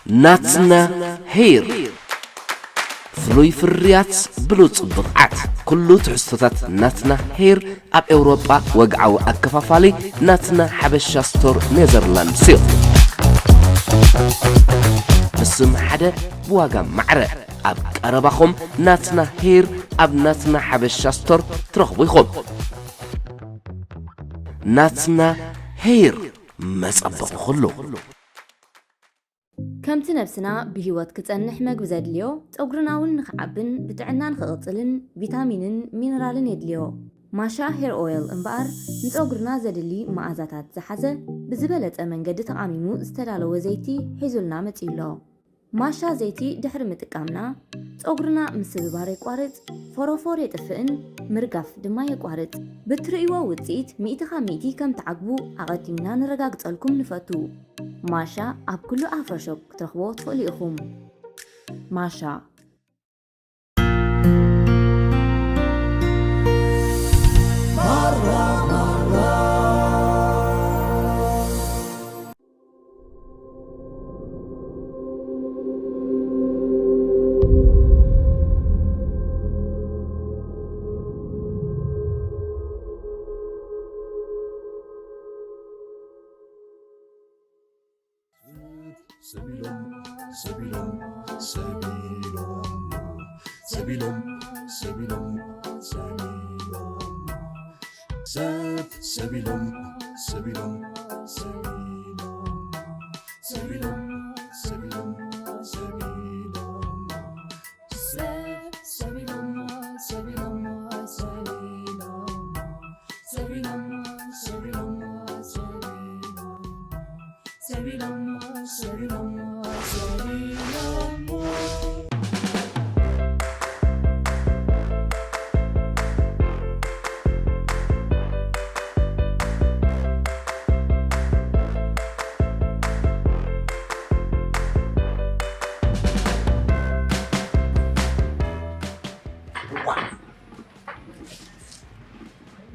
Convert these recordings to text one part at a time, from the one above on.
ናትና ሄር ፍሉይ ፍርያት ብሉጽ ብቕዓት። ኩሉ ትሕዝቶታት ናትና ሄር ኣብ ኤውሮጳ ወግዓዊ ኣከፋፋሊ ናትና ሓበሻ ስቶር ኔዘርላንድስ እዩ። ብስም ሓደ ብዋጋ ማዕረ ኣብ ቀረባኹም ናትና ሄር ኣብ ናትና ሓበሻ ስቶር ትረኽቡ ኢኹም። ናትና ሄር መጸበኺ ኩሉ። ከምቲ ነብስና ብህይወት ክጸንሕ መግቢ ዘድልዮ፣ ጸጉርና እውን ንኽዓብን ብጥዕና ንኽቕጽልን ቪታሚንን ሚነራልን የድልዮ። ማሻ ሄር ኦይል እምበኣር ንጸጉርና ዘድሊ መኣዛታት ዝሓዘ ብዝበለጸ መንገዲ ተቓሚሙ ዝተዳለወ ዘይቲ ሒዙልና መጺኡ ኣሎ። ማሻ ዘይቲ ድሕሪ ምጥቃምና ጸጉርና ምስብባር የቋርጽ፣ ፎሮፎር የጥፍእን ምርጋፍ ድማ የቋርጽ። ብትርእይዎ ውጽኢት ሚእቲ ካብ ሚእቲ ከም ትዓግቡ ኣቐዲምና ነረጋግጸልኩም ንፈቱ። ማሻ ኣብ ኩሉ ኣፍሮ ሾፕ ክትረኽብዎ ትኽእሉ ኢኹም። ማሻ። ሰቢሎም ሰቢሎም ሰቢሎም ሰቢሎም ሰቢሎም ሰቢሎም ሰብ ሰቢሎም ሰቢሎም ሰቢሎም ሰቢሎም ሰቢሎም ሰቢሎም ሰቢሎም ሰቢሎም ሰቢሎም ሰቢሎም ሰቢሎም ሰቢሎም ሰቢሎም ሰቢሎም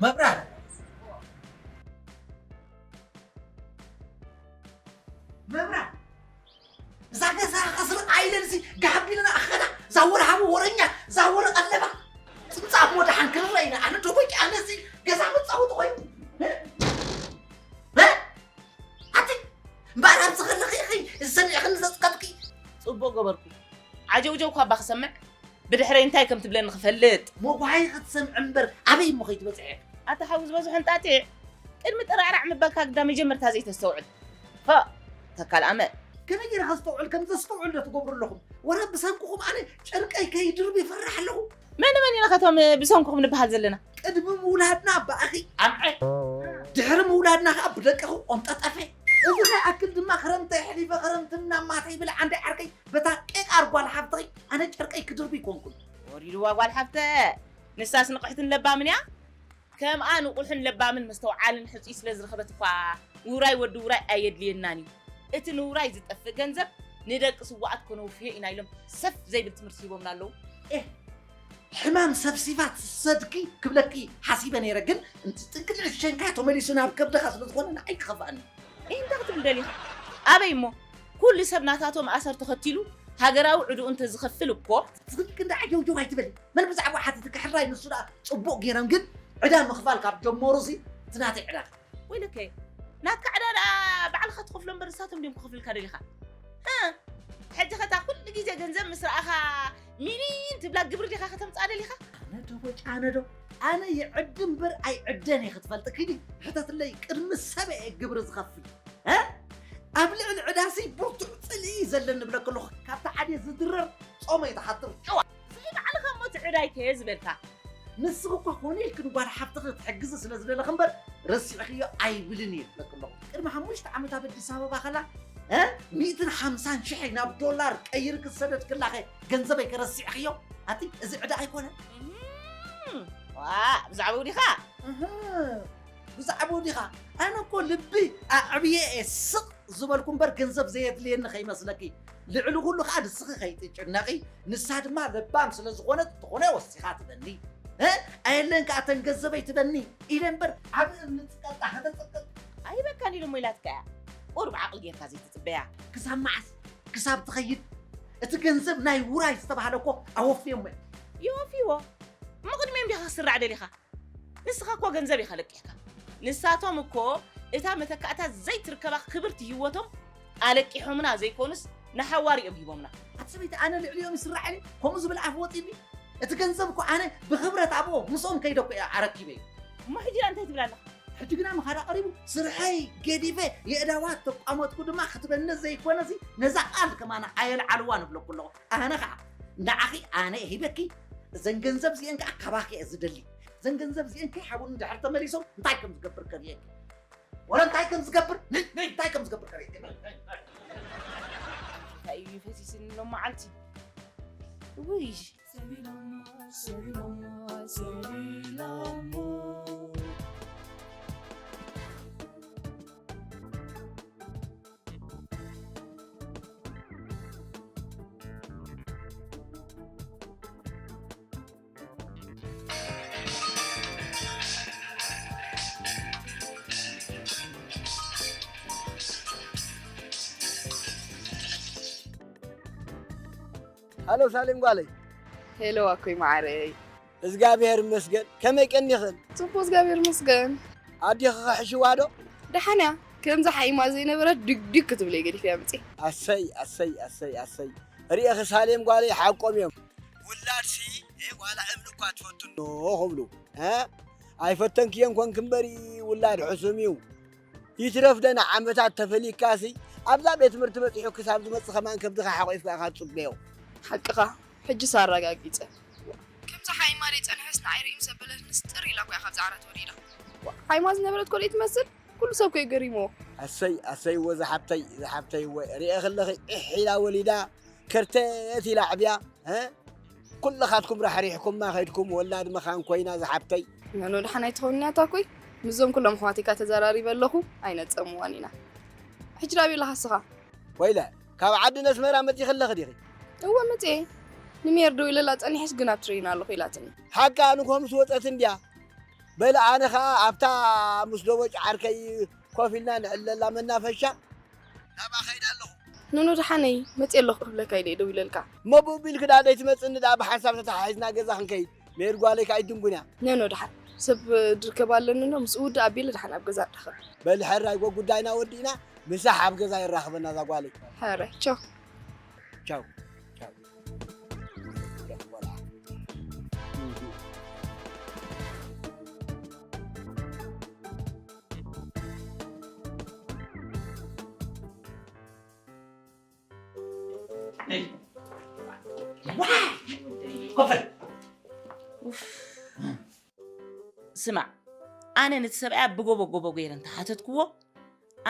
መብራት መብራት እዛ ገዛ ከስርቕ ኣይለን ሲ ጋቢልና ኣኸዳ ዛወር ሃቡ ወረኛ ዛወር ቀለባ ጽምጻ ሞ ደሓን ክንረኢና ኣነ ደቦቂ ኣነሲ ገዛ መጻወቲ ኮይኑ ኣቲ እምበኣር ኣብዚ ከለኺ ኢኺ ዝሰሚዕኽኒ ዘጽቀጥኪ ጽቡቕ ገበርኩ ዓጀውጀው ኳባ ክሰምዕ ብድሕረይ እንታይ ከም ትብለኒ ክፈልጥ። ሞጓሂ ክትሰምዒ እምበር ኣበይ እሞ ከይትበጽሒ ኢኺ። ኣታ ሓዊ ዝበዝሖ እንጣጢዕ ቅድሚ ጥራዕራዕ ምባልካ ግዳ መጀመርታ ዘይተስተውዕል። ፎእ ተካል ኣመል። ከመይ ገይረ ከስተውዕል ከም ዘስተውዕል ዶ ትገብሩ ኣለኹም? ወረ ብሰንክኹም ኣነ ጨርቀይ ከይድርብ ይፈርሕ ኣለኹ። መን መን ኢና ከቶም ብሰንክኹም ንበሃል ዘለና? ቅድሚ ምውላድና ብኣኺ ኣምዐ ድሕሪ ምውላድና ከኣ ብደቅኺ ቆንጠጠፈ። እዚ ከይኣክል ድማ ክረምቲ ኣሕሊፈ ክረምቲ እናማተ ይብል ዓንዲ ዓርከይ በታ ቄቃር ጓል ሓፍትኺ ኣነ ጨርቀይ ክድርቢ ኣይኮንኩን። ወሪድዋ ጓል ሓፍተ ንሳስ ንቕሕትን ለባምን እያ። ከምኣ ንቑሕን ለባምን መስተውዓልን ሕጹይ ስለ ዝረኸበት እኳ ውራይ ወዲ ውራይ ኣየድልየናን እዩ። እቲ ንውራይ ዝጠፍእ ገንዘብ ንደቂ ስውኣት ከነውፍዮ ኢና ኢሎም ሰፍ ዘይብል ትምህርቲ ሂቦምና ኣለዉ። ኤህ ሕማም ሰብሲባ ትሰድኪ ክብለኪ ሓሲበ ነይረ ግን እንትጥንቅልዕ ሸንካ ተመሊሱ ናብ ከብድኻ ስለ ዝኾነ ንዓይ ክኸፍኣኒ። እንታይ ክትብል ደሊኻ? ኣበይ እሞ ኩሉ ሰብ ናታቶም ኣሰር ተኸቲሉ ሃገራዊ ዕድኡ እንተዝኸፍል እኮ። ዝኽልክ እንዳ ዓጀውጀው ኣይትበሊ። መን ብዛዕባ ሓትትኪ ሕራይ ንሱ ደኣ ጽቡቕ ገይሮም ግን ዕዳ ምኽፋል ካብ ጀመሩሲ እቲ ናተይ ዕዳ። ወይለከ ናትካ ዕዳ ደኣ ባዕልኻ ትኸፍሎ እምበር ንሳቶም ድዮም ክኸፍልልካ ደሊኻ? ሕጂ ኸታ ኩሉ ግዜ ገንዘብ ምስ ረኣኻ ሚኒን ትብላ ግብሪ ዲኻ ከተምጽኣ ደሊኻ? ኣነ ዶ ወጭ ኣነ ዶ ኣነ ይዕድ እምበር ኣይዕደን እየ ክትፈልጢ ኪዲ ሕተትለይ ቅድሚ ሰብ እየ ግብሪ ዝኸፍል እ ኣብ ልዕሊ ዕዳሲ ብርቱዕ ጽልኢ እዩ ዘለኒ እብለኪ ኣለኹ ካብቲ ዓድየ ዝድረር ጾመይ ትሓትር ጭዋ። ዘይባዕልኻ እሞ እቲ ዕዳይ ከየ ዝበልካ። ንስኺ እኳ ኮነ ኢልኪ ንጓል ሓፍትኺ ክትሕግዚ ስለ ዝደለኺ እምበር ረሲዕኽዮ ኣይብልን እየ እብለኪ ኣለኹ። ቅድሚ ሓሙሽተ ዓመት ኣብ ኣዲስ ኣበባ ከላ እ ሚእትን ሓምሳን ሽሕ ናብ ዶላር ቀይርኪ ዝሰደድክላኸ ገንዘበይ ከ ረሲዕኽዮ? ኣቲ እዚ ዕዳ ኣይኮነን። እህም፣ ዋእ ብዛዕባኡ ዲኻ? እህ ብዛዕባኡ ዲኻ? ኣነ እኮ ልቢ ኣዕብየ እየ ስቕ ዝበልኩ እምበር ገንዘብ ዘየድልየኒ ከይመስለኪ። ልዕሊ ኩሉ ከኣ ንስኺ ከይትጭነቒ፣ ንሳ ድማ ለባም ስለ ዝኾነት እንተኾነ ወሲኻ ትበኒ። እ ኣየለን ከኣ ተን ገንዘበይ ትበኒ ኢለ እምበር ኣብ እምኒ ጽቀጣ ከተጽቅጥ። ኣይበካን ኢሉ እሞ ኢላትካ እያ። ቁሩብ ዓቕሊ ጌርካ ዘይትጽበያ። ክሳብ መዓስ? ክሳብ ትኸይድ እቲ ገንዘብ ናይ ውራይ ዝተባህለ እኮ ኣወፍዮሞ እዮም። ይወፍይዎ። እሞ ቅድሚኦም ዲኻ ክትስራዕ ደሊኻ? ንስኻ እኮ ገንዘብ ኢኻ ለቂሕካ። ንሳቶም እኮ እታ መተካእታ ዘይትርከባ ክብርቲ ህይወቶም ኣለቂሖምና ዘይኮኑስ ንሓዋሩ እዮም ሂቦምና። ኣቲ ሰበይቲ፣ ኣነ ልዕሊኦም ይስራዕ እየ ከምኡ ዝብል ኣፍ ወፂኒ። እቲ ገንዘብ እኮ ኣነ ብኽብረት ኣብኦ ምስኦም ከይደ እኮ እየ ኣረኪበ እዩ። እሞ ሕጂ እንታይ ትብል ኣለኻ? ሕጂ ግና ምኻዳ ቀሪቡ፣ ስርሐይ ገዲፈ የእዳዋት ተቋመጥኩ ድማ ክትበነ ዘይኮነሲ ነዛ ቃል ከማና ኣየልዓልዋ ንብለኩ ኣለኹ። ኣነ ኸዓ ንዓኺ ኣነ ሂበኪ፣ እዘን ገንዘብ እዚአን ከኣ ካባኺ እየ ዝደሊ። እዘን ገንዘብ እዚአን ከይሃቡኒ ድሕር ተመሊሶም እንታይ ከም ዝገብር ከርእየኪ። ወረ እንታይ ከም ዝገብር፣ ነይ፣ ነይ፣ እንታይ ከም ዝገብር ከርእየኪ። ነይ፣ ነይ፣ ነይ። እንታይ እዩ ፈሲስኒ ሎም መዓልቲ? ውይ። ሃሎ ሳሌም ጓለይ። ሄሎ ኣኮይ መዓረይ። እዝጋብሄር ይመስገን። ከመይ ቀኒኽን? ጽቡቕ እዝጋብሄር ይመስገን። ኣዴኺ ኸ ሕሽዋ ዶ? ደሓን እያ። ከምዛ ሓይማ ዘይነበረት ድግድግ ክትብል እየ ገዲፈያ ምጽእ። ኣሰይ፣ ኣሰይ፣ ኣሰይ፣ ኣሰይ። ርእየኺ ሳሌም ጓለይ ሓቆም እዮም። ውላድሲ፣ እ፣ ዋላ እምኒ እኳ ትፈትኖ ክብሉ፣ እ? ኣይፈተንክዮን ኮንክ እምበሪ ውላድ ሕሱም እዩ። ይትረፍ ደና ዓመታት ተፈሊካሲ፣ ኣብዛ ቤት ትምህርቲ በጺሑ ክሳብ ዝመጽእ ከማን ከብድኻ ሓቑፍካ ኢኻ ትጽበዮ። ሓቅኻ፣ ሕጅስ ኣረጋጊጸ። ከምዛ ሓይማ ደይጸንሐስ ንዓይ ርእዩ ምስ ኣበለት ምስጥር ኢላ እኮ እያ ካብዛ ዓራት ወሪዳ። ሓይማ ዝነበረት ኮልእ ትመስል፣ ኩሉ ሰብ እኮ እዩ ገሪምዎ። ኣሰይ፣ ኣሰይ፣ ወ ዝሓብተይ፣ ዝሓብተይ፣ ወ ርእየ ከለኺ እሕ ኢላ ወሊዳ፣ ከርተት ኢላ ኣዕብያ፣ እ? ኩልኻትኩም ራሕሪሕኩማ ኸይድኩም ወላድ መኻን ኮይና ዝሓብተይ። መኖ ደሓን ኣይትኸውን እያ እታ ኮይ? ምስዞም ኩሎም ኣሕዋተይካ ተዘራሪበ ኣለኹ፣ ኣይነጸምዋን ኢና። ሕጂ ዳኣ ኣበይ ኣለኻ እስኻ? ወይለ፣ ካብ ዓዲ ነስመራ መጺኺ ኣለኺ ዲኺ? እወ መጺኤ። ንሜር ደዊለላ ጸኒሐስ ግን ኣብ ትሬን ኣለኹ ኢላትኒ። ሓቃ ንግሆ ምስ ወጸት እንድያ። በል ኣነ ኸኣ ኣብታ ምስ ደቦጭ ዓርከይ ኮፍ ኢልና ንዕለላ መናፈሻ ናብኣ ኸይደ ኣለኹ። ኖኖ ደሓነይ መጺኤ ኣለኹ ክብለካ ኢለ እየ ደዊለልካ። እሞ ብኡ ቢልኪ ደኣ ደይትመጽእኒ ደኣ ብሓንሳብ ተተሓሒዝና ገዛ ክንከይድ። ሜር ጓለይ ከኣ ኣይትድንጉንያ። ኖኖ ደሓን ሰብ ድርከብ ኣለኒ ኖ ምስኡ ውድእ ኣቢለ ደሓን ኣብ ገዛ እራኸብ። በሊ ሕራይ ጎ ጉዳይና ወዲእና ምሳሕ ኣብ ገዛ የራኽበና እዛ ጓለይ። ሕራይ ቻው። ቻው። ቻው። ነይ። ዋይ! ኮፈል! ኡፍ። ስማዕ፣ ኣነ ነቲ ሰብኣያ ብጎቦ ጎቦ ገይረ እንተሓተትክዎ፣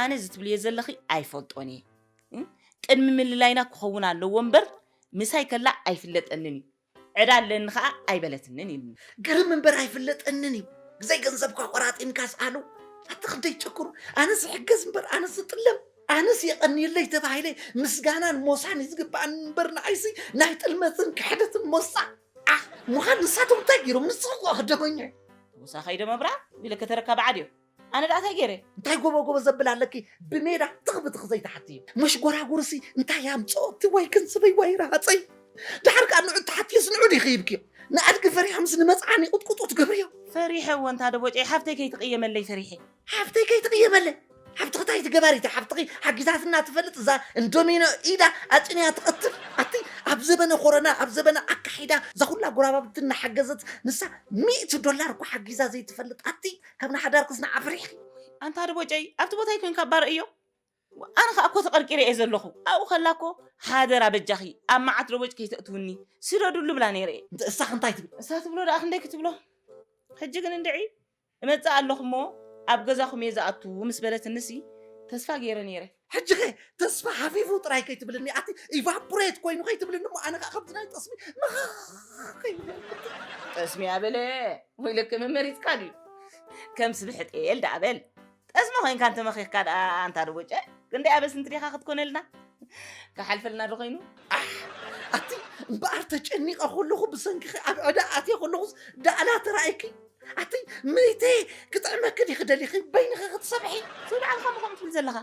ኣነ እዚ ትብልዮ ዘለኺ ኣይፈልጦን እየ። እም? ቅድሚ ምልላይና ክኸውን ኣለዎ እምበር፣ ምሳይ ከላ ኣይፍለጠንን እዩ። ዕዳ ኣለኒ ኸኣ ኣይበለትንን ኢሉኒ። ግርም እምበር ኣይፍለጠንን እዩ። ብዘይ ገንዘብካ ቆራጢምካ ስኣሉ። ኣቲ ክንደይ ጨክሩ። ኣነስ ይሕገዝ እምበር ኣነስ ዝጥለም። ኣነስ የቐንየለይ ተባሂለ ምስጋናን ሞሳን እዩ ዝግባኣኒ እምበር ንዓይሲ ናይ ጥልመትን ክሕደትን ሞሳ። ኣሕ፣ ምዃን ንሳቶም እንታይ ገይሮም? ንስኺ እኮ ክደመኛ። ተወሳኸ ኢደ መብራ ኢለ ከተረካ በዓል እዩ። ኣነ ደኣ እንታይ ገይረ? እንታይ ጎቦ ጎቦ ዘብል ኣለኪ? ብሜዳ ትኽ ብትኽ ዘይትሓትዮ። መሽጎራጉርሲ እንታይ ያምጽኦ? እቲ ወይ ክንስበይ ወይ ረሃጸይ። ድሓር ከኣ ንዑ ተሓትዮስ ንዑ ዲኺ ሂብክዮ? ንኣድጊ ፈሪሖምስ ንመጽዓኒ ቁጥቁጡ ትገብርዮ። ፈሪሐ እወ፣ እንታ ደቦጨይ ሓፍተይ ከይትቕየመለይ ፈሪሐ። ሓፍተይ ከይትቕየመለይ? ሓፍትኺ እንታይ ትገባሪታ? ሓፍትኺ ሓጊዛትና ትፈልጥ? እዛ እንዶሚኖ ኢዳ ኣጭንያ ትቐትል? ኣቲ ኣብ ዘበነ ኮሮና፣ ኣብ ዘበነ ኣካሒዳ፣ እዛ ኩላ ጎረባብቲ እናሓገዘት ንሳ ሚእቲ ዶላር እኮ ሓጊዛ ዘይትፈልጥ? ኣቲ ካብ ንሓዳርክስ ንዓፍሪሕኪ። ኣንታ ደቦጨይ፣ ኣብቲ ቦታይ ኮንካ እባ ርእዮ። ኣነ ኸኣ እኮ ተቐርቂረ እየ ዘለኹ። ኣብኡ ኸላ እኮ፣ "ሓደራ በጃኺ፣ ኣብ መዓት ደቦጭ ከይተእትውኒ፣ ስደዱሉ" ብላ ነይረ እየ። እንተ እሳኽ እንታይ ትብል? እሳ ትብሎ ደኣ ክንደይ ክትብሎ? ሕጂ ግን እንድዒ፣ እመጽእ ኣለኹ እሞ፣ ኣብ ገዛኹም እየ ዝኣቱ ምስ በለትንሲ፣ ተስፋ ገይረ ነይረ። ሕጂ ኸ ተስፋ ሃፊፉ ጥራይ ከይትብልኒ፣ ኣቲ ኢቫፖሬት ኮይኑ ከይትብልኒ እሞ፣ ኣነ ኸኣ ከምቲ ናይ ጠስሚ መኸኽ ከይብል። ጠስሚ ኣበለ፣ ወይለከ መመሪጽካ ድዩ? ከም ስብሒ ጤል ደኣ በል። ጠስሚ ኮይንካ እንተመኺኽካ ደኣ ኣንታ ደቦጨ፣ ክንደይ ኣበስንቲ ዲኻ ክትኮነልና? ክሓልፈልና ዶ ኮይኑ? ኣሕ፣ ኣቲ እምበኣር ተጨኒቐ ከለኹ ብሰንክኺ ኣብ ዕዳ ኣትየ ከለኹስ ዳእላ ተራእየኪ? ኣቲ መይተ ክጥዕመኪ ዲኺ ደሊኺ በይንኺ ክትሰብሒ? ሰብ ዓልኻ ምዃኑ ትብል ዘለኻ?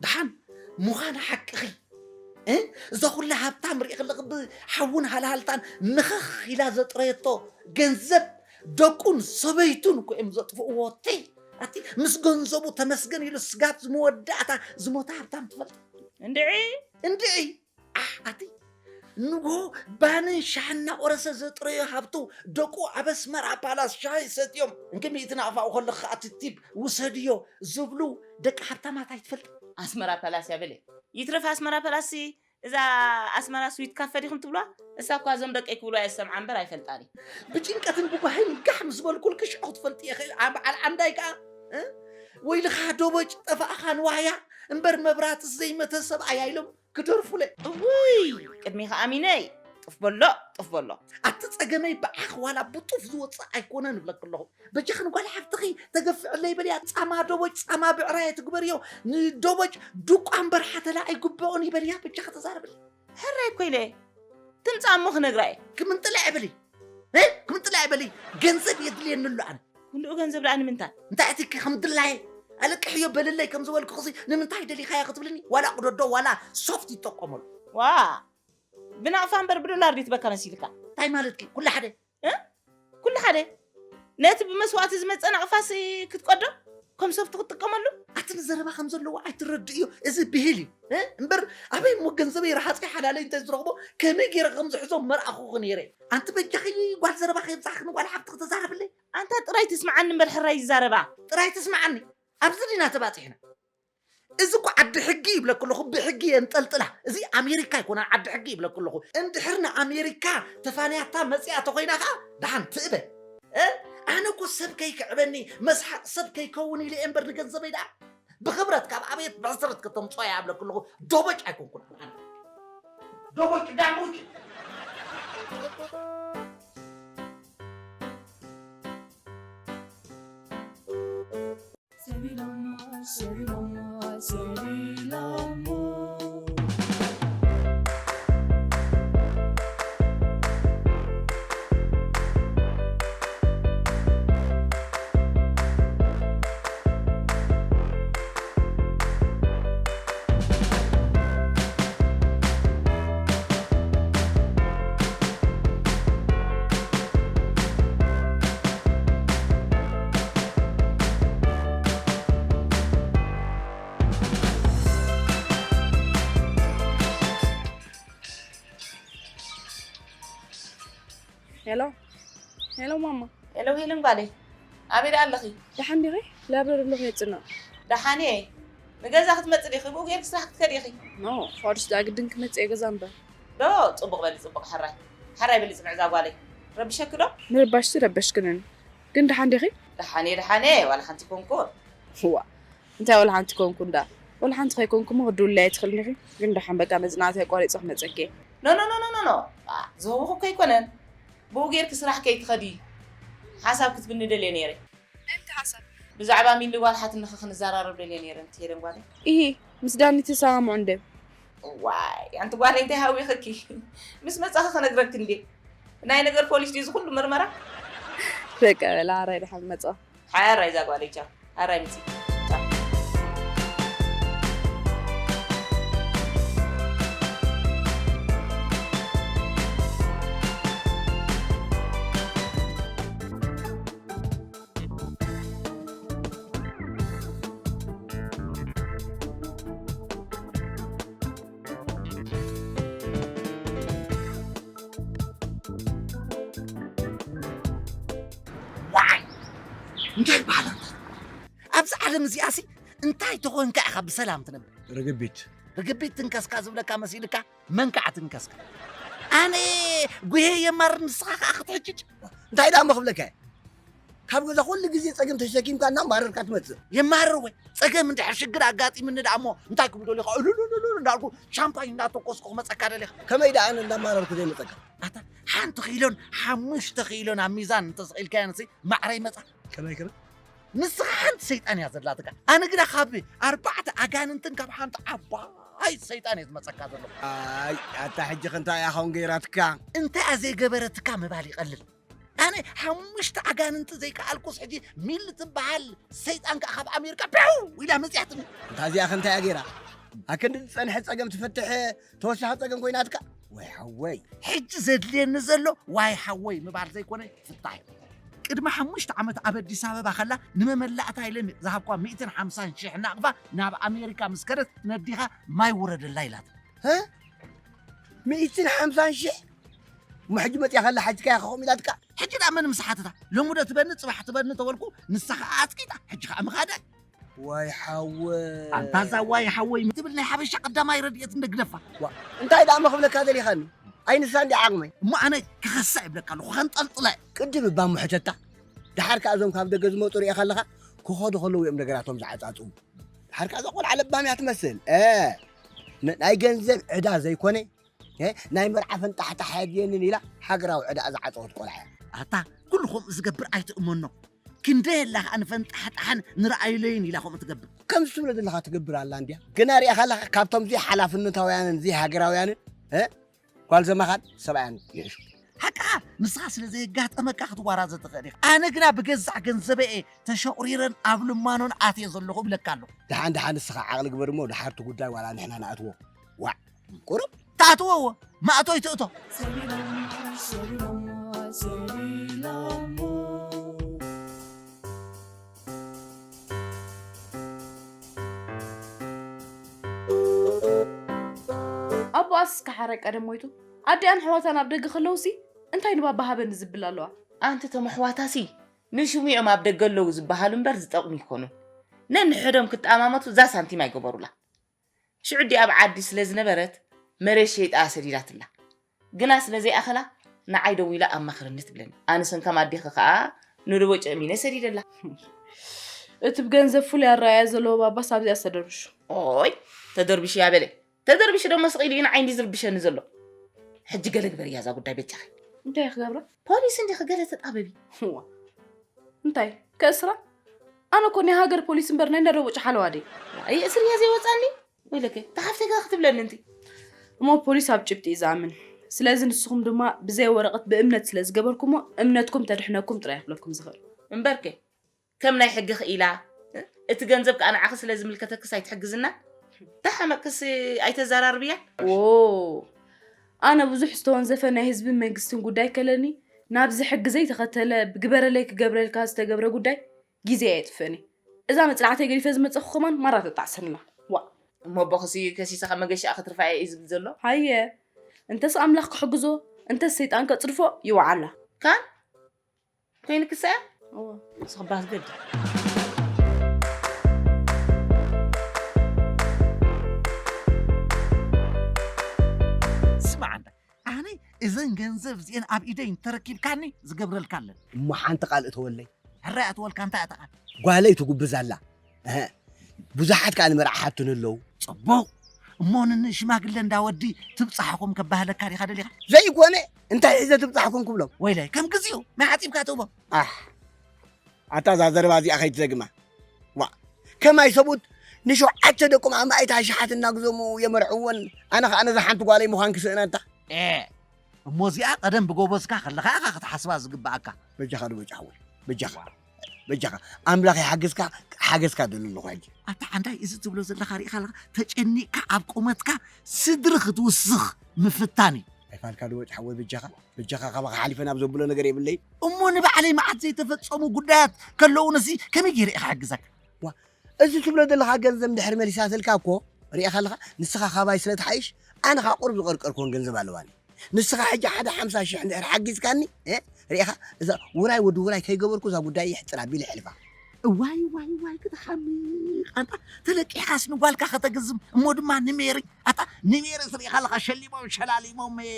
ደሓን ምዃን ሓቅኺ። እ? እዛ ኩላ ሃብታም ርኢ ከለኺ ብሓውን ሃልሃልታን ምኽኽ ኢላ ዘጥረየቶ ገንዘብ ደቁን ሰበይቱን እኮ እዮም ዘጥፍእዎ። ተይ ኣቲ ምስ ገንዘቡ ተመስገን ኢሉ ስጋብ ዝመወዳእታ ዝሞተ ሃብታም ትፈልጥ? እንድዒ እንድዒ ኣሕ ኣቲ ንጎ ባንን ሻሕና ቆረሰ ዘጥረዮ ሃብቱ ደቁ ኣብ ኣስመራ ፓላስ ሻሂ ሰትዮም እንኪ ሚእቲ ናቕፋ ከለኺ ኣቲ ቲፕ ውሰድዮ ዝብሉ ደቂ ሃብታማት ኣይትፈልጥ? ኣስመራ ፓላስ እያ በለ። ይትረፍ ኣስመራ ፓላስ እዛ ኣስመራ ስዊት ካፈ ዲኹም ትብሏ? እሳ እኳ እዞም ደቀይ ክብሉ ኣየ ዝሰምዓ እምበር ኣይፈልጣን እየ። ብጭንቀትን ብጓሂን ጋሕ ምስ በልኩልኪ ሽዑ ክትፈልጢ ኢኺ። ኣብ በዓል ዓንዳይ ከኣ እ? ወይልኻ ዶቦጭ ጠፋእኻ ንዋያ እምበር መብራትስ ዘይመተ ሰብኣያ ኢሎም ክደርፉለ። እውይ ቅድሚኻ ኣሚነይ ጥፍ በሎ ጥፍ በሎ። ኣቲ ጸገመይ ብዓኽ ዋላ ብጡፍ ዝወጽእ ኣይኮነን እብለኪ ኣለኹ። በጃኺ ንጓል ሓፍትኺ ተገፍዕለይ በልያ። ጻማ ዶቦጭ ጻማ ብዕራይ ትግበርዮ። ንዶቦጭ ዱቋ እምበር ሓተላ ኣይግብኦን ይበልያ። በጃኺ ተዛረብለይ። ሕራይ እኮ ኢለ ትምጻእ እሞ ክነግራ እየ። ክምንጥላ ይበሊ እ? ክምንጥላ ይበሊ። ገንዘብ የድልየኒ ኣሎ ኣነ። ክንድኡ ገንዘብ ደኣ ንምንታይ? እንታይ እቲ ከም ድላየ ኣለቅሕዮ በልለይ ከም ዝበልኩ ክሲ ንምንታይ ደሊኻዮ ክትብልኒ ዋላ ቅደዶ ዋላ ሶፍት ይጠቀመሉ። ዋ ብናቕፋ እምበር ብዶላር ድዩ ትበካ መሲልካ? እንታይ ማለትኪ? ኩሉ ሓደ እ? ኩሉ ሓደ ነቲ ብመስዋእቲ ዝመፀ ናቕፋሲ ክትቀዶ ከም ሶፍቲ ክትጥቀመሉ? ኣቲ ንዘረባ ከም ዘለዎ ኣይትረድእዮ። እዚ ብሂል እዩ እ? እምበር ኣበይ እሞ ገንዘበይ ረሃፀይ ሓላለይ እንተ ዝረኽቦ ከመይ ገይረ ከም ዝሕዞ መርኣኹኺ ነይረ። ኣንቲ በጃኺ ጓል ዘረባ ከየብዛሕኺ ንጓል ሓፍትኺ ተዛረብለይ። ኣንታ ጥራይ ትስምዓኒ እምበር ሕራይ ይዛረባ። ጥራይ ትስምዓኒ ኣብዚ ዲና ተባፂሕና። እዚ እኮ ዓዲ ሕጊ ይብለኩ ኣለኹ፣ ብሕጊ የንጠልጥላ። እዚ ኣሜሪካ ኣይኮነን፣ ዓዲ ሕጊ ይብለኩ ኣለኹ። እንድሕር ንኣሜሪካ ተፋንያታ መፂኣ ተኾይና ኸዓ ደሓን ትእበ። እ? ኣነ እኮ ሰብ ከይክዕበኒ መስሓቕ ሰብ ከይከውን ኢለ እየ እምበር ንገንዘበይ ደኣ ብኽብረት ካብ ኣቤት ብሕስረት ከተምፅኦ እያ እብለኩ ኣለኹ። ዶበጭ ኣይኮንኩን ኣነ። ዶበጭ ዳሙጭ። ሄሎ ሄሎ ማማ። ሄሎ ሄለን ጓለይ፣ ኣበይ ደኣ ኣለኺ? ደሓን ዲኺ? ላብረሪ ኣለኹ የጽንዕ። ደሓን እየ። ንገዛ ክትመጺ ዲኺ? ብኡ ጌርኪ ስራሕ ክትከዲ ኢኺ? ኖ፣ ፋዱስ ደኣ ግድን ክመጽእ እየ ገዛ እምበር። ዶ፣ ጽቡቕ በሊ፣ ጽቡቕ፣ ሕራይ። ሕራይ በሊ ጽንዕ እዛ ጓለይ። ረቢሸኪ ዶ? ምርባሽሲ ረበሽክንን። ግን ደሓን ዲኺ? ደሓን እየ፣ ደሓን እየ፣ ዋላ ሓንቲ ኮንኩን። እዋ፣ እንታይ ዋላ ሓንቲ ኮንኩ እንዳ? ዋላ ሓንቲ ከይኮንኩ እሞ ክትድውልለይ ኣይትኽእልን ኢኺ። ግን ደሓን በቃ መጽናዕቲ ኣቋሪጸ ክመጸኪ እየ። ኖ ኖ ኖ ኖ ኖ ኖ። ኣ፣ ዝህቡኺ እኮ ኣይኮነን። ብኡ ጌርኪ ስራሕ ከይትኸዲ ሓሳብ ክትብኒ ደልየ ነይረ። እንታይ ሓሳብ? ብዛዕባ ሚሊ ጓል ሓትንኺ ክንዘራረብ ደልየ ነይረ፣ ሄለን ጓለይ። ኢሂ፣ ምስ ዳኒ ትሰማምዑ እንደ? እዋይ፣ ኣንቲ ጓለይ እንታይ ሃዊኽኪ? ምስ መጻኺ ክነግረኪ እንዴ። ናይ ነገር ፖሊስ ድዩ ዝኹሉ መርመራ? በቃ በላ፣ ኣራይ ደሓን መጻ። ሓራይ እዛ ጓለይ ቻው። ሓራይ ምጺ። ቻው። ዋይ እንታይ ይበሃል ኣንታ? ኣብዚ ዓለም እዚኣሲ እንታይ ተኾንካ ኢኻ ብሰላም ትነብር? ርግቢት። ርግቢት ትንከስካ ዝብለካ መሲልካ መን ከዓ ትንከስካ? ኣነ ጉሄ የማር ንስኻ ከዓ ክትሕጅጅ? እንታይ ደኣ እሞ ክብለካ እየ? ካብ ገዛ ኩሉ ግዜ ጸገም ተሸኪምካ እናማረርካ ትመጽእ። የማርር ወይ? ጸገም እንድሕር ሽግር ኣጋጢምኒ ደኣ እሞ እንታይ ክብሉ ደሊኻ? እሉሉሉሉ እንዳልኩ ሻምፓኝ እንዳተኮስኩ ክመጸካ ደሊኻ? ከመይ ደኣ ኣነ እንዳማረርኩ ዘይመጸካ? ኣታ ሓንቲ ኪሎን ሓሙሽተ ኪሎን ኣብ ሚዛን እንተስቒልካየንሲ ማዕረ ይመጻ። ከመይ ከመይ? ንስኻ ሓንቲ ሰይጣን እያ ዘላትካ። ኣነ ግዳ ካብ ኣርባዕተ ኣጋንንትን ካብ ሓንቲ ዓባይ ሰይጣን እየ ዝመጸካ ዘለኹ። ኣይ ኣታ ሕጂ ከ እንታይ እያ ኸውን ገይራትካ? እንታይ እያ ዘይገበረትካ ምባል ይቐልል። ኣነ ሓሙሽተ ኣጋንንቲ ዘይከኣልኩስ ሕጂ ሚሊ ትበሃል ሰይጣን ከኣ ካብ ኣሜሪካ ፒው ኢላ መጺኣትኒ። እንታ እዚኣ ከ እንታይ እያ ገይራ? ኣክንዲ ዝጸንሐ ጸገም ትፈትሕ ተወሳኺ ጸገም ኮይናትካ? ወይ ሓወይ። ሕጂ ዘድልየኒ ዘሎ ዋይ ሓወይ ምባል ዘይኮነ ፍታሕ እዩ። ቅድሚ ሓሙሽተ ዓመት ኣብ ኣዲስ ኣበባ ከላ ንመመላእታ ኢለ ዝሃብኳ ሚእትን ሓምሳን ሽሕ ናቕፋ ናብ ኣሜሪካ ምስ ከደት ነዲኻ ማይ ውረደላ ኢላት። ሀ? ሚእትን ሓምሳን ሽሕ? እሞ ሕጂ መጽያ ከላ ሓጅካ ኢኻ ከምኡ ኢላትካ? ሕጂ ደኣ መን ምስ ሓተታ? ሎሚ ዶ ትበኒ፣ ጽባሕ ትበኒ ተበልኩ፣ ንሳ ኸኣ ኣጽቂጣ፣ ሕጂ ኸኣ ምኻደ። ዋይ ሓወይ። ኣንታ እዛ ዋይ ሓወይ ትብል ናይ ሓበሻ ቀዳማይ ረድኤት እንደ ግደፋ። ዋ፣ እንታይ ደኣ እሞ ክብለካ ደሊኻኒ? ኣይ ንሳ እንዲ ዓቕመይ። እሞ ኣነ ክኸሳ ይብለካ ኣለኹ፣ ከንጠልጥላ። ቅድም እባ እሞ ሕተታ። ደሓር ከኣ እዞም ካብ ደገ ዝመጹ ርኢኻ ኣለኻ? ክኸዱ ከለዉ እዮም ነገራቶም ዝዓጻጽዉ። ደሓር ከኣ እዛ ቆልዓ ለባም እያ ትመስል። እ፣ ን-፣ ናይ ገንዘብ ዕዳ ዘይኮነ፣ እ፣ ናይ መርዓ ፈንጣሕጣሕ ኣየድልየንን ኢላ ሃገራዊ ዕዳኣ ዝዓጸወት ቆልዓ እያ። ኣታ ኩሉ ከምኡ ዝገብር ኣይትእመኖ። ክንደይ ኣላ ኸኣ ንፈንጣሕጣሕን ንረኣይለይን ኢላ ከምኡ ትገብር። ከምዚ ትብሎ ዘለኻ ትገብር ኣላ እንድያ። ግና ሪኣኻ ኣለኻ ካብቶም ዘይሓላፍነታውያንን ዘይሃገራውያንን፣ እ፣ ጓል ዘማኻን ሰብኣያን ይሕሹ። ሓቅኻ ንስኻ ስለ ዘየጋጠመካ ክትዋራዘ ትኽእል ኢኻ። ኣነ ግና ብገዛእ ገንዘበ እየ ተሸቑሪረን ኣብ ልማኖን ኣትየ ዘለኹ እብለካ ኣለኹ። ደሓን ደሓን ንስኻ ዓቕሊ ግበር እሞ ደሓር እቲ ጉዳይ ዋላ ንሕና ንኣትዎ። ዋዕ ቁሩብ። ትኣትዎ እዎ፣ ማእቶይ ትእቶ። ኣቦኣስ ከሓራይ ቀደም ሞይቱ፣ ኣዲኣን ኣሕዋታን ኣብ ደገ ከለዉሲ እንታይ ንባባ ሃበኒ ዝብል ኣለዋ። ኣንቲ እቶም ኣሕዋታሲ ንሽሙ እዮም ኣብ ደገ ኣለዉ ዝበሃሉ እምበር ዝጠቕሙ ኣይኮኑን። ነንሕዶም ክጠማመቱ እዛ ሳንቲም ኣይገበሩላ። ሽዑ ዲኣ ኣብ ዓዲ ስለ ዝነበረት መሬት ሸይጣ ሰዲዳትላ። ግና ስለ ዘይኣኸላ ንዓይ ደዊላ ኣማኽርኒ ትብለኒ። ኣነሰን ከም ኣዴኺ ከኣ ንደቦጭ እሚነ ሰዲደላ። እቲ ብገንዘብ ፍሉይ ኣረኣእያ ዘለዎ ባባስ ኣብዚኣ ዝተደርብሹ። ኦይ፣ ተደርቢሹ እያ በለ። ተደርቢሹ ደሞ ስቕ ኢሉ እዩ ንዓይ እንዲ ዝርብሸኒ ዘሎ። ሕጂ ገለ ግበርያ እዛ ጉዳይ በጃኺ። እንታይ እየ ክገብራ? ፖሊስ እንዲኺ ገለ ተጣበቢ። እዋ፣ እንታይ ከእስራ? ኣነ እኮ ናይ ሃገር ፖሊስ እምበር ናይ እንዳደቦጭ ሓለዋ ድየ። ኣየእስርያ ዘይወጻኒ? ወይለከ፣ እታ ሓፍተይ ገለ ክትብለኒ እንቲ። እሞ ፖሊስ ኣብ ጭብጢ እዩ ዝኣምን። ስለዚ ንስኹም ድማ ብዘይ ወረቐት ብእምነት ስለ ዝገበርኩሞ እምነትኩም ተድሕነኩም ጥራይ ክብለኩም ዝኽእል። እምበርከ፣ ከም ናይ ሕጊ ክኢላ፣ እቲ ገንዘብ ከኣ ንዓኺ ስለ ዝምልከተክስ ኣይትሕግዝና? ተሓመቅክስ ኣይተዘራርብያ? ዎ፣ ኣነ ብዙሕ ዝተወንዘፈ ናይ ህዝብን መንግስትን ጉዳይ ከለኒ ናብዚ ሕጊ ዘይተኸተለ ብግበረለይ ክገብረልካ ዝተገብረ ጉዳይ ግዜ ኣየጥፍእን እየ። እዛ መጽናዕተይ ገዲፈ ዝመጸኹ ከማን ማራ ተጣዕሰንላ። ዋእ። እሞ ኣቦኽሲ ከሲስኻ መገሻኣ ክትርፋ እየ እዩ ዝብል ዘሎ? ሃየ፣ እንተስ ኣምላኽ ክሕግዞ፣ እንተስ ሰይጣን ከጽድፎ ይውዓላ። ካን? ኮይንክሳ እያ? እወ። ንስኺ ባስ ገዲ። ስማዕ እንዳ፣ ኣነ እዘን ገንዘብ እዚአን ኣብ ኢደይ እንተረኪብካኒ ዝገብረልካ ኣለኒ። እሞ ሓንቲ ቃል እተወለይ። ሕራይ ኣትወልካ እንታይ እያ እታ ቃል? ጓለይ ትጉብዝ ኣላ። እሀ። ብዙሓት ከኣ ንመርዓ ሓቱኒ ኣለዉ። ጽቡቕ። እሞ ንሽማግለ እንዳ ወዲ ትብጻሕኹም ከባህለካ ዲኻ ደሊኻ? ዘይኮነ፣ እንታይ ሒዘ ትብጻሕኩም ክብሎም? ወይለይ፣ ከም ግዚኡ ማይ ሓጺብካ ትህቦም። ኣሕ። ኣታ እዛ ዘረባ እዚኣ ከይትደግማ። ዋእ። ከማይ ሰብኡት ንሸውዓተ ደቆም ኣማኢት ኣሽሓት እናግዘሙ የመርዕወን። ኣነ ኸኣ ነዛ ሓንቲ ጓለይ ምዃን ክስእነታ። ኤ፣ እሞ እዚኣ ቀደም ብጎበዝካ ከለኻ ኢኻ ክትሓስባ ዝግብኣካ። በጃኻ ዶ በጃ ሓወይ፣ በጃኻ፣ በጃኻ። ኣምላኽ ይሓግዝካ፣ ሓገዝካ ደሊ ኣለኹ ሕጂ። ኣታ ሓንዳይ፣ እዚ ትብሎ ዘለኻ ርኢኻ ኣለኻ፣ ተጨኒቕካ ኣብ ቁመትካ ስድሪ ክትውስኽ ምፍታን እዩ። ኣይፋልካ ዶ በጃ ሓወይ፣ በጃኻ፣ በጃኻ ካባኻ ሓሊፈ ናብ ዘብሎ ነገር የብለይ። እሞ ንባዕለይ መዓት ዘይተፈጸሙ ጉዳያት ከለዉንሲ ከመይ ገይረ ኢኻ ሕግዘካ? ዋ፣ እዚ ትብሎ ዘለኻ ገንዘብ እንድሕር መሊሳትልካ እኮ፣ ርኢኻ ኣለኻ፣ ንስኻ ካባይ ስለ ትሓይሽ፣ ኣነ ኸኣ ቁሩብ ዝቐርቀርኩወን ገንዘብ ኣለዋኒ። ንስኻ ሕጂ ሓደ ሓምሳ ሽሕ እንድሕር ሓጊዝካኒ፣ እ፣ ርኢኻ፣ እዛ ውራይ ወዲ ውራይ ከይገበርኩ እዛ ጉዳይ የሕጽር ኣቢለ የሕልፋ። እዋይ፣ እዋይ፣ እዋይ፣ ክትሓምቕ። ኣንታ ተለቂሕካስ ንጓልካ ከተግዝም፣ እሞ ድማ ንሜሪ፣ ኣታ ንሜሪ ርኢኻ ኣለኻ፣ ሸሊሞም፣ ሸላሊሞም፣ እ፣